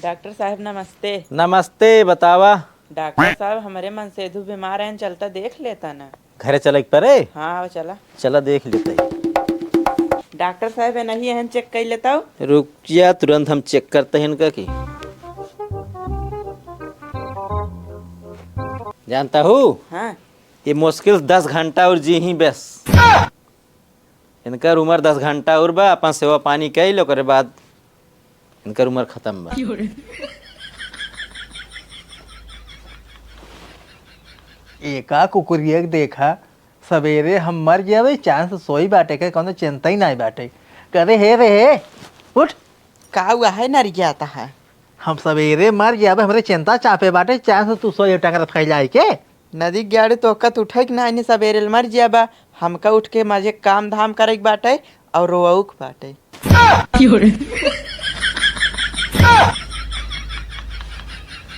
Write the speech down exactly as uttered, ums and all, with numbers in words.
डॉक्टर साहब, नमस्ते। नमस्ते, बतावा। डॉक्टर साहब, हमरे मनसेधु बीमार हैं, चलता देख लेता ना। घरे चले के परे? हाँ, आओ, चला। चला, देख लेते हैं। डॉक्टर साहब, ये नहीं है, चेक कर लेता हूँ। रुक जा, तुरंत हम चेक करते हैं इनका की। जानता हूँ? हाँ। ये मुश्किल दस घंटा और जी ही बस। इनकर उम्र दस घंटा और बा, अपन सेवा पानी कइल, ओकरे बाद इनकर उम्र खत्म बा। एका कुकुरिया के देखा, सवेरे हम मर जाबे, चैन से सोई बाटे के, कौनो चिंता ही नाई बाटे। करे, "हे रे हे, उठ।" का हुआ है नरियाता है? हम सवेरे मर जाबे, हमरे चिंता चापे बाटे, चैन से तू सोई टंगरा फैलाई के। नदी ग्याड़े तोहका त उठे के नाई, सवेरे मर जाबा, हमका उठ के मजे काम धाम करे के बाटे और रोवऊ के बाटे।